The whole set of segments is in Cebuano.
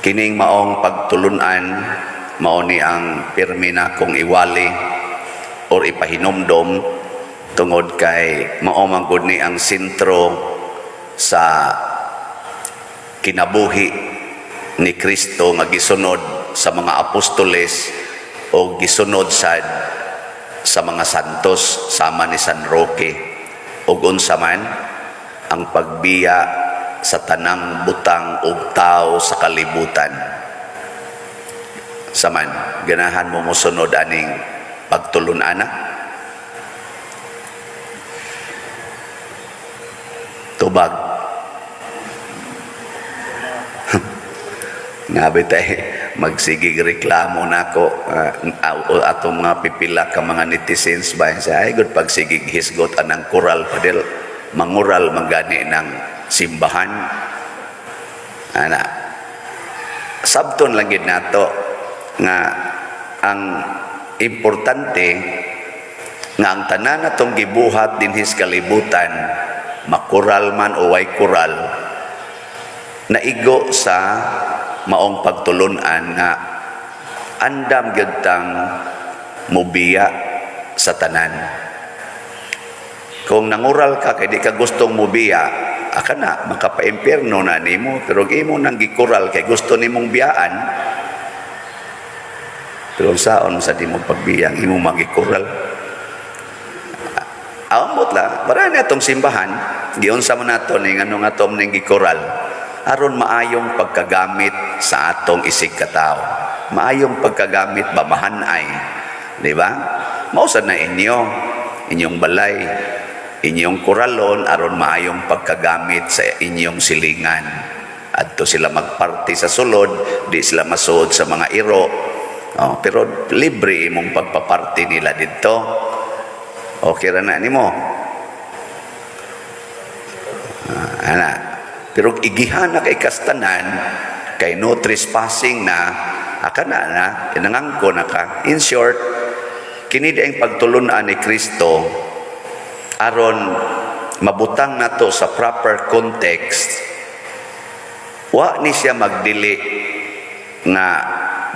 Kining maong pagtulunan, mao ni ang pirmi na kong iwali or ipahinomdom tungod kay mao man gud ni ang sentro sa kinabuhi ni Kristo nga gisunod sa mga apostoles o gisunod sad sa mga santos sama ni San Roque. Ug unsa man ang pagbiya sa tanang butang ug tao sa kalibutan? Saman, ganahan mo mosunod aning pagtulun-ana? Tubag. Ngabi tay magsigig reklamo nako atong mga pipila ka mga netizens ba sa ay good pagsigig hisgot anang kural padel mangural manggani ng simbahan ana. Sabton lang gid nato nga ang importante nga ang tanan natong gibuhat dinhi sa kalibutan, makural man o way kural, naigo sa maong pagtulunan nga andam gyud tang mubiya sa tanan. Kung nangural ka kay di ka gustong mubiya, aka na makapaimpierno na nimo. Pero imo nang gikural kay gusto nimong biyaan, pero saon sa di mo pagbiyang imo magikural? Ambot lang, para na atong simbahan, giunsa man nato ning ano nga atom ning gikural aron maayong pagkagamit sa atong isig katao. Maayong pagkagamit ba, mahanay, di ba? Mao sad na inyo, inyong balay, inyong kuralon aron maayong pagkagamit sa inyong silingan. Adto sila magparty sa sulod, di sila masuod sa mga iro. Oh, pero libre imong pagpaparty nila didto. Okay ra na nimo. Ana. Pero igihan na kay kastanan, kay no trespassing na, aka na na, inangangko na ka. In short, kini ang pagtulunan ni Kristo aron mabutang nato sa proper context. Wa ni siya magdili nga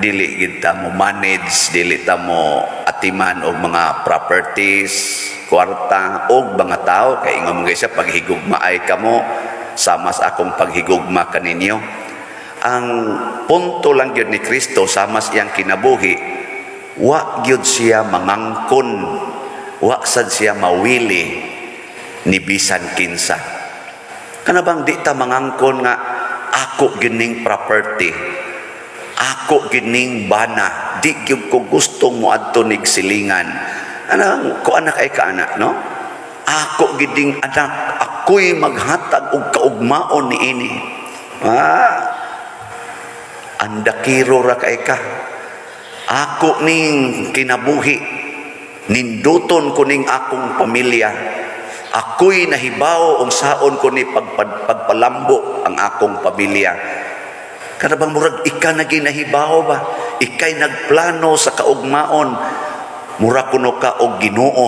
dili gid ta mo manage, dili ta mo atiman og mga properties, kwarta og mga tao, kay ingon man siya, "Paghigugmaay kamo sama sa akong paghigugma kaninyo." Ang punto lang gyud ni Kristo sama sa iyang kinabuhi, wa gyud siya mangangkon, wa sad siya mawili ni bisan kinsa. Kana bang di ta mangangkon nga ako gining property, ako gining bana, di gyud ko gustong moadto nig silingan. Anang ko anak ay kaanak, no? Ako giding anak, ako'y maghatag og kaugmaon niini. Andakiro ra kay ka. Ako ning kinabuhi, ninduton ko ning akong pamilya. Ako'y nahibaw unsaon ko ni pagpalambo ang akong pamilya. Kana bang murag ika na ginahibaw ba? Ikay nagplano sa kaugmaon. Mura kuno ka og Ginoo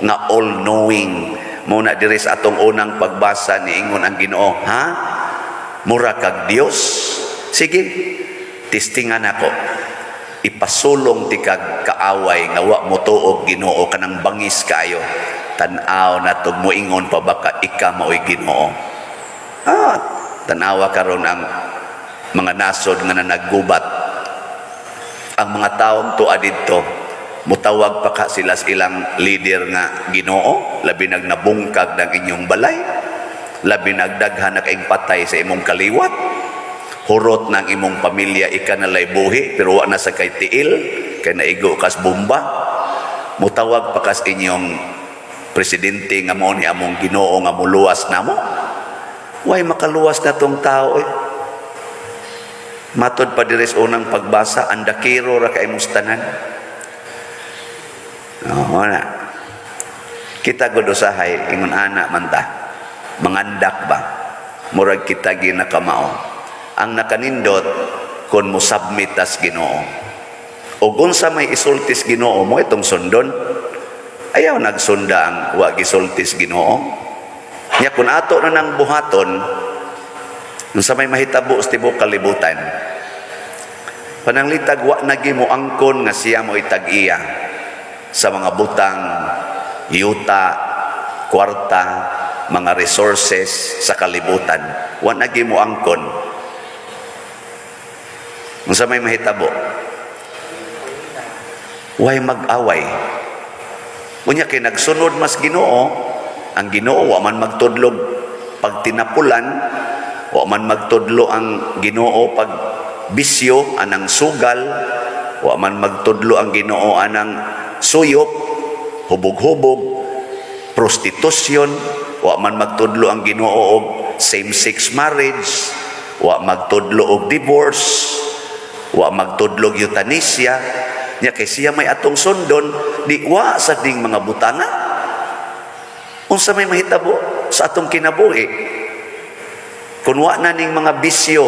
nga all-knowing. Mao na diri sa atong unang pagbasa, niingon ang Ginoo, "Ha? Mura kag Dios? Sige, testingan ako. Ipasulong ti kag kaaway nga wa mo tuog Ginoo, kanang bangis kayo. Tan-aw na tug moingon pa ba ka ika maoy Ginoo?" Tanawa karon ang mga nasod nga nanaggubat. Ang mga taong tua didto, mutawag pa ka sila sa ilang leader nga Ginoo, labi nag nabungkag ng inyong balay, labi nagdaghan na kaing patay sa imong kaliwat, hurot ng imong pamilya, ika na lay buhi, pero wa na sa kay tiil, kay naigo kas bomba, mutawag pa kas inyong presidente nga mo ni among Ginoo nga muluwas namo. Way makaluwas na tong tao eh. Matod pa diri sa unang pagbasa, andakiro ra kay tanan. Oo na. Kita gud usahay ingon ana man ta. Mangandak ba? Murag kita ginakamao. Ang nakanindot kung mo submit tas Ginoo. O kung sa may isultis Ginoo mo itong sundon, ayaw nagsunda ang wa gisultis Ginoo. Nya kung ato na nang buhaton, unsa may mahitabo sa tibuok kalibutan? Pananglitag wa na mo angkon nga siya mo itag-iya sa mga butang, yuta, kwarta, mga resources sa kalibutan. Wa na mo angkon. Unsa may mahitabo? Way mag-away. Unya kay nagsunod mas Ginoo, ang Ginoo wa man magtudlog pag tinapulan, wa man magtudlo ang Ginoo pag bisyo anang sugal, wa man magtudlo ang Ginoo anang suyop, hubog-hubog, prostitusyon, wa man magtudlo ang Ginoo og same-sex marriage, wa magtudlo og divorce, wa magtudlo og euthanasia. Nya kay siya may atong sundon, di wa sa ding mga butanga. Unsa may mahitabo sa atong kinabuhi kung wa na ning mga bisyo,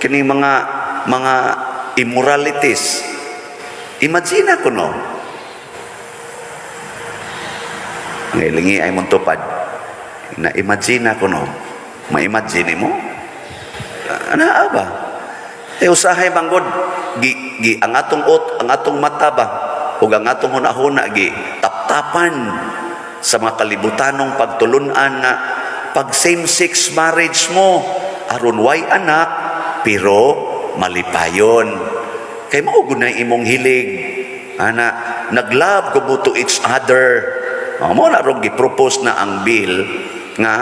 kining mga immoralities? Imagine ko, no, ngayon ay mong tupad na imagine ko, no, ma-imagine mo ana ba? Eh, usahay manggod gi, gi ang atong ot ang atong mata ba ug ang atong hunahuna gi taptapan sa mga kalibutanong pagtulunan nga pag same-sex marriage mo aron way anak pero malipayon kay mao gud na imong hilig ana, nag-love ko mo to each other. Oh, mo na rong gi-propose na ang bill nga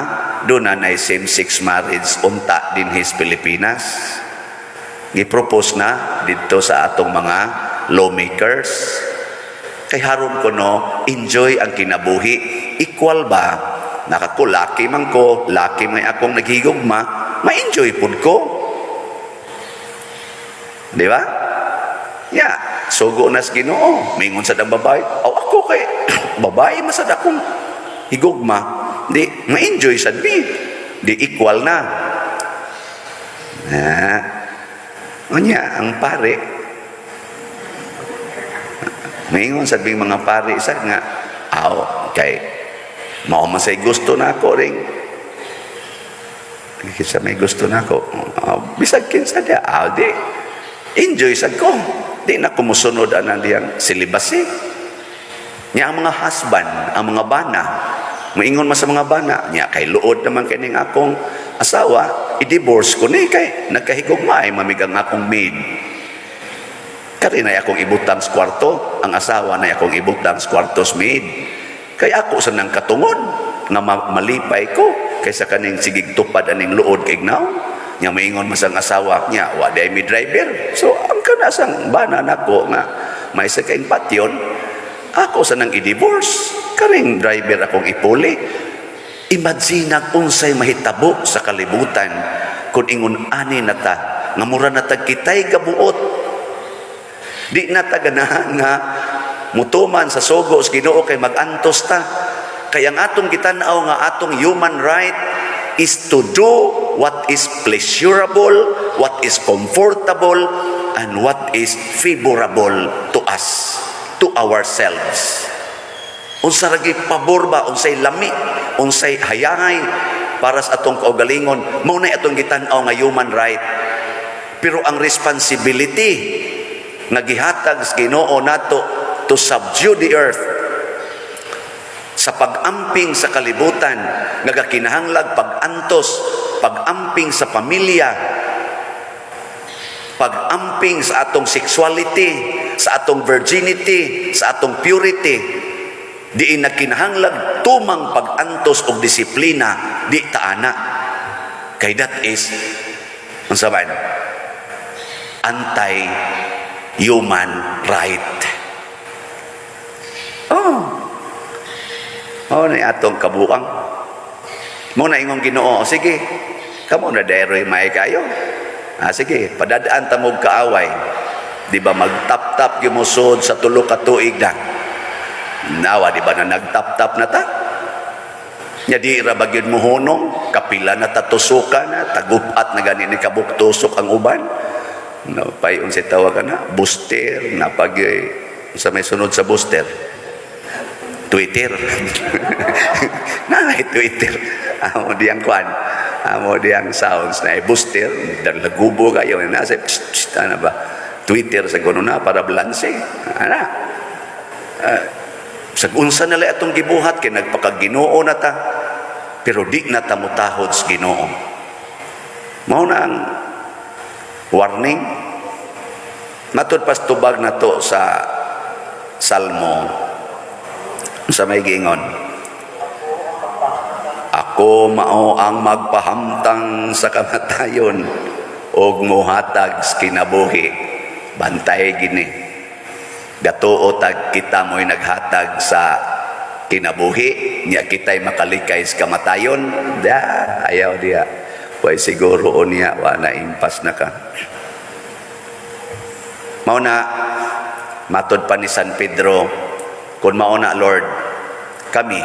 doon na same-sex marriage unta dinhi sa Pilipinas. Gi-propose na didto sa atong mga lawmakers kay haron kuno enjoy ang kinabuhi, equal ba? Nakako laki man ko, laki may akong naghigugma, ma-enjoy pud ko, di ba? Ya, sugo na sa Ginoo. Mingon sa dang babae, "Aw, ako kay babae masad akong higugma." Di ma-enjoy sad mi. Di equal na. Na. Unya, ang pare, maingon sa bing mga pare sa nga, aw, kay mao man say gusto na ako ring kinsa may gusto na ako, bisag kinsa dia, aw, di enjoy sad ko, di na ko musunod ana diyang celibacy niya. Ang mga husband, ang mga bana, moingon man sa mga bana niya, kay luod naman kining akong asawa, i-divorce ko ni kay nagkahigugma ay mamig ang akong maid. Kari na akong ibutang sa kwarto, ang asawa na akong ibutang sa kwarto sa maid. Kay ako sa nang katungod nga malipay ko kaysa kaning sigig tupad aning luod kay gnaw. Nya maingon man sang asawa niya, wa day mi driver. So ang kana sang bana nako nga may sa kaing patyon, ako sa nang i-divorce. Karing driver akong ipuli. Imagine unsay mahitabo sa kalibutan kung ingon ani na ta nga mura na tag kitay gabuot. Di na ta ganahan nga mutuman sa sugo sa Ginoo kay magantos ta. Kay ang atong gitan-aw nga atong human right is to do what is pleasurable, what is comfortable, and what is favorable to us, to ourselves. Unsa ragi pabor ba, unsay lami, unsay hayahay para sa atong kaugalingon, mao na atong gitan-aw nga human right. Pero ang responsibility nga gihatag sa Ginoo nato to subdue the earth sa pag-amping sa kalibutan nga gakinahanglag pag-antos, pag-amping sa pamilya, pag-amping sa atong sexuality, sa atong virginity, sa atong purity, diin nagkinahanglag tumang pag-antos og disiplina, di taana kay that is unsa man anti human right. Oh, ni atong kabuang. Mo na ingong Ginoo, "Sige, kamo na dayroy may kayo. Ah, sige, padadaan ta mo'g kaaway." Di ba magtap-tap gimusod sa 3 ka tuig na? Nawa, di ba na nagtap-tap na ta? Nya di ra ba gyud mohunong, kapila na ta tusukan na, tagupat na gani ni kabuk tusok ang uban. No, pay unsay tawag na, booster, napag sa may sunod sa booster. Twitter. Na Twitter. Amo diyang kwan. Amo diyang sounds na booster, dan lagubo kayo na sa psst, psst, ano ba? Twitter sa kuno na para balanse. Ana. Sa unsa nila atong gibuhat kay nagpakaginoo na ta, pero di na ta mutahod sa Ginoo. Mao na ang warning. Matud pas tubag na to sa Salmo sa may giingon. Ako mao ang magpahamtang sa kamatayon ug muhatag sa kinabuhi. Bantay gini. Gatuo tag kita mo'y naghatag sa kinabuhi, nya kita'y makalikay sa kamatayon. Da, ayaw diya. Way siguro o niya, wa na impas na ka. Mao na, matod pa ni San Pedro, kung mao na, Lord, kami,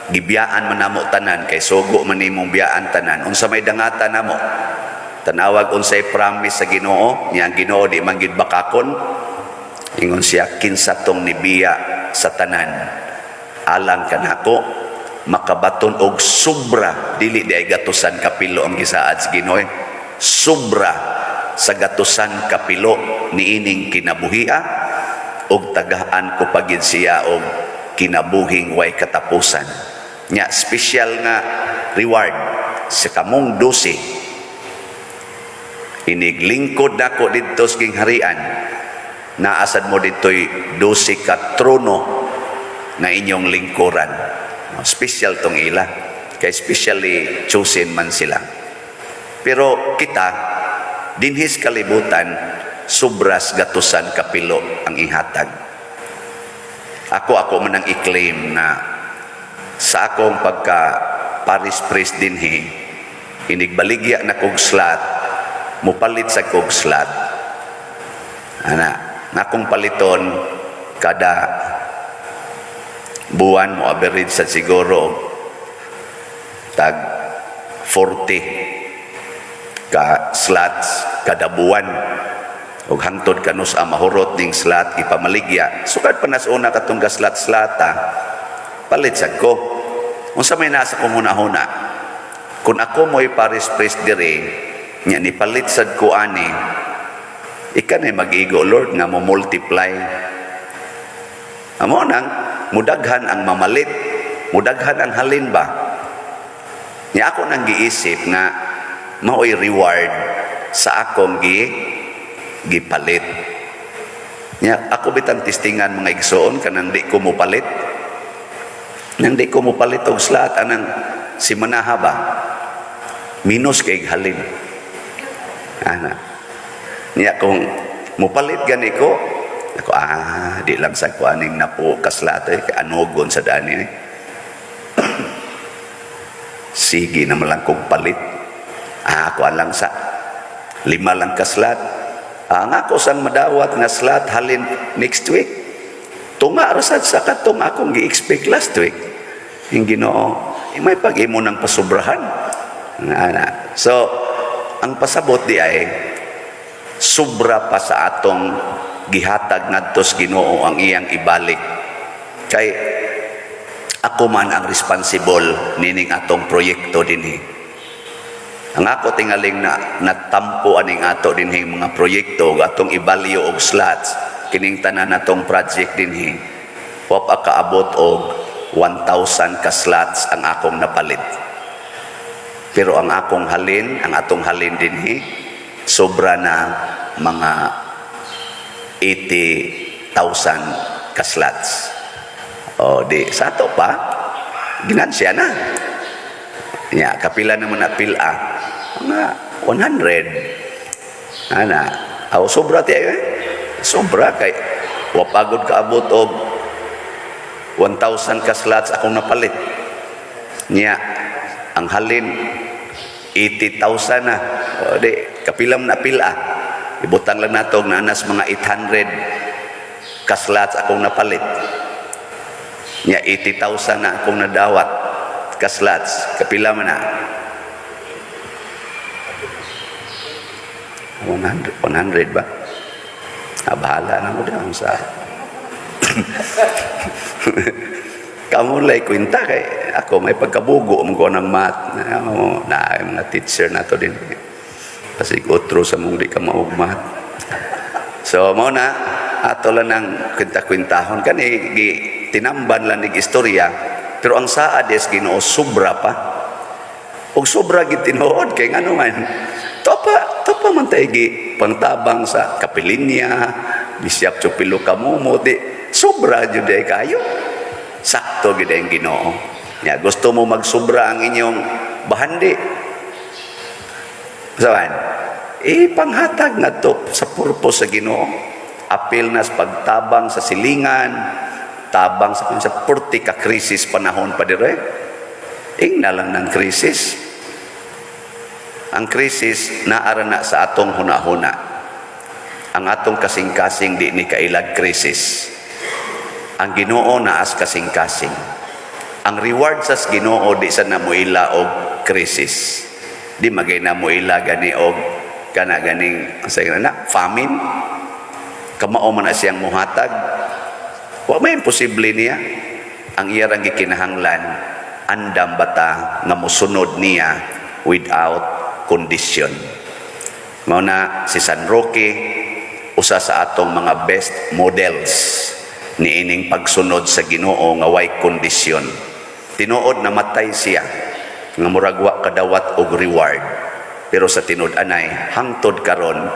gibiyaan man namo tanan, kay sugo man nimong biyaan tanan, unsa may dangatan namo? Tanawag unsay promise sa Ginoo, niya ang Ginoo di man gid bakakon. Ingon siya, kinsa tong nibiya sa tanan alang kanako, makabaton og sobra, dili di ay gatusan kapilo ang gisaad sa Ginoo, eh. Sobra sa gatusan kapilo niining kinabuhia og tagaan ko pagid siya og kinabuhing way katapusan. Nya special nga reward sa kamong 12, iniglingkod nako didto sa gingharian, naasad mo dito'y 12 ka trono nga inyong lingkuran. Special tong ila kay specially chosen man sila. Pero kita dinhis kalibutan, sobras gatusan kapilo ang ihatag. Ako man ang i-claim na sa akong pagka parish priest dinhi, inigbaligya na kog slot, mupalit sa kog slot. Ana, nakong paliton kada buwan mo average sa siguro tag 40 ka slots kada buwan, ug hangtod kanus ang mahurot ning slot ipamaligya, sukad pa nas una katong ka slot slata, palit sad ko. Unsa may nasa kong huna-huna, kung ako mo'y parish priest dire nya nipalit sad ko ani, ika na mag-igo, Lord, nga mo multiply. Amo nang mudaghan ang mamalit, mudaghan ang halin ba. Nya ako nang giisip nga mao'y reward sa akong gipalit. Nya ako bitang testingan, mga igsoon, kanang di ko mopalit. Nang di ko mopalit og slot anang simanaha ba. Minus kay halin. Ana. Nya kung mopalit gani ko, ako di lang sa ko aning napo ka slot eh, kay anugon sa dani eh. Sige naman lang kong palit. Ah, ako lang sa lima lang ka slot. Ah, ang ako sang madawat nga slot halin next week. Tunga rasad sa katong akong gi-expect last week. Yung Ginoo, eh, may pag-imo ng pasubrahan. Na. So, ang pasabot di ay sobra pa sa atong gihatag ngadto sa Ginoo ang iyang ibalik. Kay ako man ang responsible nining atong proyekto dinhi. Ang ako tingaling na natampo aning ato dinhi mga proyekto ug atong ibalyo og slots kining tanan natong project dinhi. Wa pa kaabot og 1,000 ka slots ang akong napalit. Pero ang akong halin, ang atong halin dinhi, sobra na mga 80,000 ka slots. O di sa ato pa ginansya na. Nya kapila naman na pila? Mga 100. Ana, aw sobra ti eh. Sobra kay wa pagod kaabot og 1,000 ka slots akong napalit. Nya ang halin 80,000 na. O di kapila man na pila? Ibutang lang nato og naanas mga 800 ka slots akong napalit. Nya 80,000 na akong nadawat ka slots. Kapila man na? 100, 100 ba? Ah, bahala na mo daw sa Kamu lay kwenta kay ako may pagkabugo mo ko ng math na, na mga teacher na to din. Kasi otro sa mong di ka maug math. So mao na ato lang ng kwenta-kwentahon kani, gi tinamban lang nig istorya, pero ang saad is Ginoo sobra pa. Ug sobra gid tinuod, kay ngano man topa topa man tay gi pangtabang sa kapilinya, Bishop Chupilo Kamumo, di sobra jud ay kayo. Sakto gid ang Ginoo. Ya, gusto mo magsobra ang inyong bahandi. Saan? Ipanghatag na to sa purpose sa Ginoo. Apil na sa pagtabang sa silingan, tabang sa purti ka krisis panahon pa dire. Ingna lang ng krisis. Ang krisis naara na sa atong hunahuna. Ang atong kasing-kasing di ni kailag krisis. Ang Ginoo naas kasing-kasing. Ang reward sa Ginoo di sa namuila og krisis. Di magay namuila gani og kana ganing sa na famine. Kamao man na siyang muhatag. Wa may imposible niya. Ang iya rang gikinahanglan, andam bata nga mosunod niya without condition. Mao na si San Roque, usa sa atong mga best models niining pagsunod sa Ginoo nga way kondisyon. Tinuod namatay siya nga murag wa kadawat og reward. Pero sa tinud-anay, hangtod karon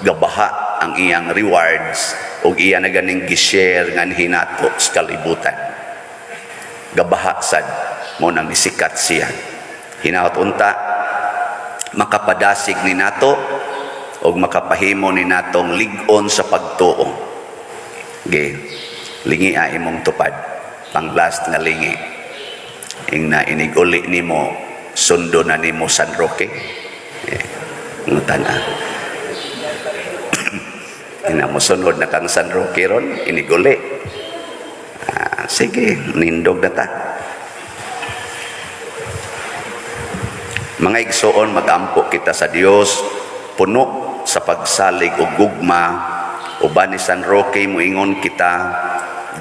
gabaha ang iyang rewards ug iya na ganing gi-share nga hinato sa kalibutan. Gabaha sad mo nang nisikat siya. Hinaot unta makapadasig ni nato ug makapahimo ni natong lig-on sa pagtuo. Ge, lingi a imong tupad, pang last nga lingi. Ingna inig uli nimo, sundo na nimo San Roque. Eh, ngutan ah. Ina mo sunod na kang San Roque ron, inig uli. Ah, sige, nindog na ta. Mga igsoon, magampo kita sa Dios puno sa pagsalig ug gugma uban ni San Roque. Moingon kita,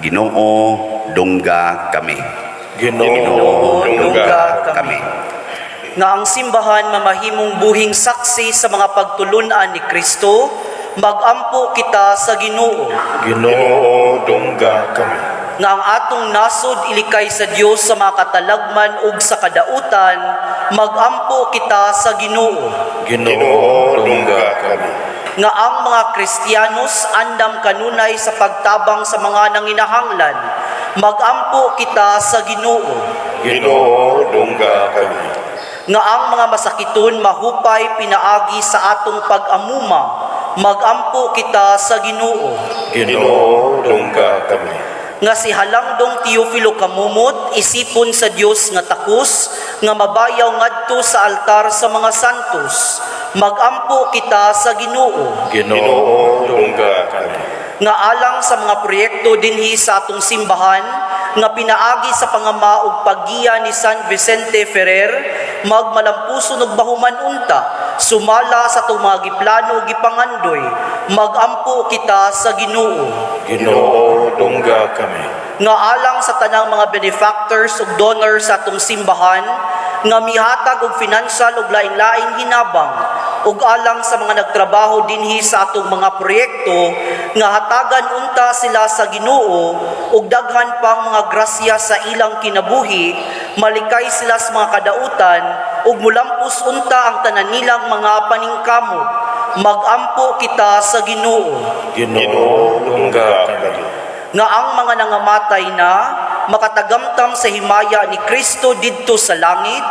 Ginoo, dungga kami. Ginoo, dungga kami. Nga ang simbahan mamahimong buhing saksi sa mga pagtulunan ni Kristo, magampo kita sa Ginoo. Ginoo, dungga kami. Nga ang atong nasod ilikay sa Dios sa mga katalagman ug sa kadautan, magampo kita sa Ginoo. Ginoo, dungga kami. Nga ang mga Kristiyanos andam kanunay sa pagtabang sa mga nanginahanglan, magampo kita sa Ginoo. Ginoo, dungga kami. Nga ang mga masakiton mahupay pinaagi sa atong pag-amuma, magampo kita sa Ginoo. Ginoo, dungga kami. Nga si Halangdong Teofilo Camomot isipon sa Dios nga takos nga mabayaw ngadto sa altar sa mga santos, magampo kita sa Ginoo. Ginoo, dungga kami. Nga alang sa mga proyekto dinhi sa atong simbahan nga pinaagi sa pangama ug paggiya ni San Vicente Ferrer, magmalampuson ug bahuman unta sumala sa atong mga giplano ug gipangandoy, magampo kita sa Ginoo. Ginoo, dungga kami. Nga alang sa tanang mga benefactors ug donors sa atong simbahan nga mihatag og financial ug lain-laing hinabang, ug alang sa mga nagtrabaho dinhi sa atong mga proyekto, nga hatagan unta sila sa Ginoo og daghan pang mga grasya sa ilang kinabuhi, malikay sila sa mga kadautan ug mulampos unta ang tanan nilang mga paningkamot, magampo kita sa Ginoo. Ginoo, dungga kami. Nga ang mga nangamatay na makatagamtam sa himaya ni Kristo didto sa langit,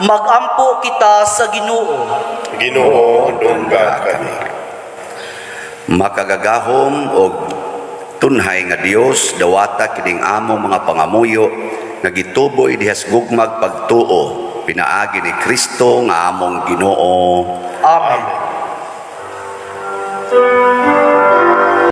magampo kita sa Ginoo. Ginoo, dungga kami. Makagagahom og tunhay nga Dios, dawata kining among mga pangamuyo nga gituboy dihas gugmag pagtuo pinaagi ni Kristo nga among Ginoo. Amen. Amen.